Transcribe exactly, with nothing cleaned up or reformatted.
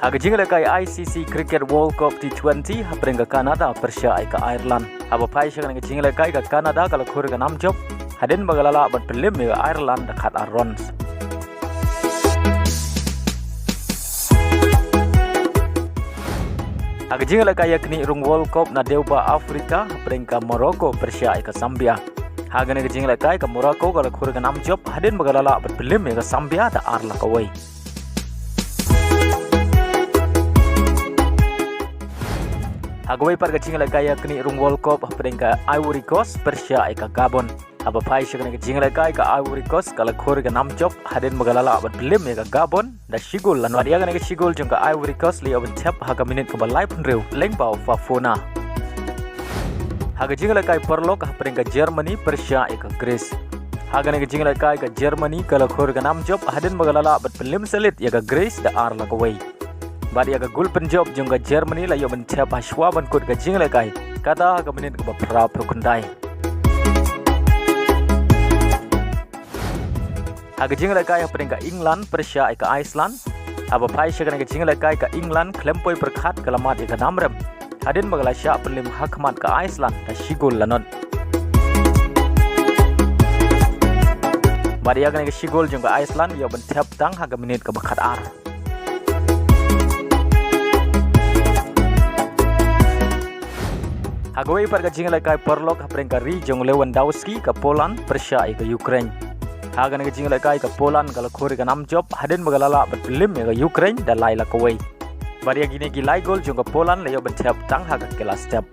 Ha ka jingïalehkai I C C Cricket World Cup T twenty, hapdeng ka Canada pyrshah ïa ka Ireland. Haba phai sha kane ka jingïalehkai, ka Canada ka la khur ïa ka nam jop hadien ba ka la lah ban pynliem ïa ka Ireland da khatar runs. Ha ka jingïalehkai ïa knieh rung World Cup na dewbah Africa, hapdeng ka Morocco pyrshah ïa ka Zambia. Ha kane ka jingïalehkai, ka Morocco ka la khur ïa ka nam jop hadien ba ka la lah ban pynliem ïa ka Zambia da ar la kawei. Ha kawei pat ka jingïalehkai ïa knieh rung World Cup, hapdeng ka Ivory Coast pyrshah ïa ka Gabon. Haba phai sha kane ka jingïalehkai, ka Ivory Coast ka la khur ïa ka nam jop hadien ba ka la lah ban pynliem ïa ka Gabon da shi gol la nod. Bad ïa kane ka shi gol jong ka Ivory Coast la ïoh ban thep ha ka minit kaba laiphew hynriew lyngba u Fofana. Ha ka jingïalehkai paralok, hapdeng ka Germany pyrshah ïa ka Greece. Ha kane ka jingïalehkai, ka Germany ka la khur ïa ka nam jop hadien ba ka la lah ban pynliem sha lade ïa ka Greece da ar la kawei. Bad ïa ka gol pynjop jong ka Germany la ïoh ban thep ha shuwa ban kut ka jingïalehkai, kata ha ka minit kaba phra phew khyndai. Ha ka jingïalehkai, hapdeng ka England pyrshah ïa ka Iceland. Haba phai sha kane ka jingïalehkai, ka England khlem poi pyrkhat ka la mad ïa ka nam rem hadien ba ka la shah pynliem ha khmat ka Iceland da shi gol la nod. Bad ïa kane ka shi gol jong ka Iceland ïoh ban thep tang ha ka minit kaba khatar. Ha kawei pat ka jingïalehkai paralok, hapdeng ka ri jong Lewandowski, ka Poland pyrshah ïa ka Ukraine. Ha kane ka jingïalehkai, ka Poland ka la khur ïa ka nam jop hadien ba ka la lah ban pynliem ïa ka Ukraine da lai la kawei. Bad ïa kine ki lai gol jong ka Poland la ïoh ban thep tang ha ka kylla step.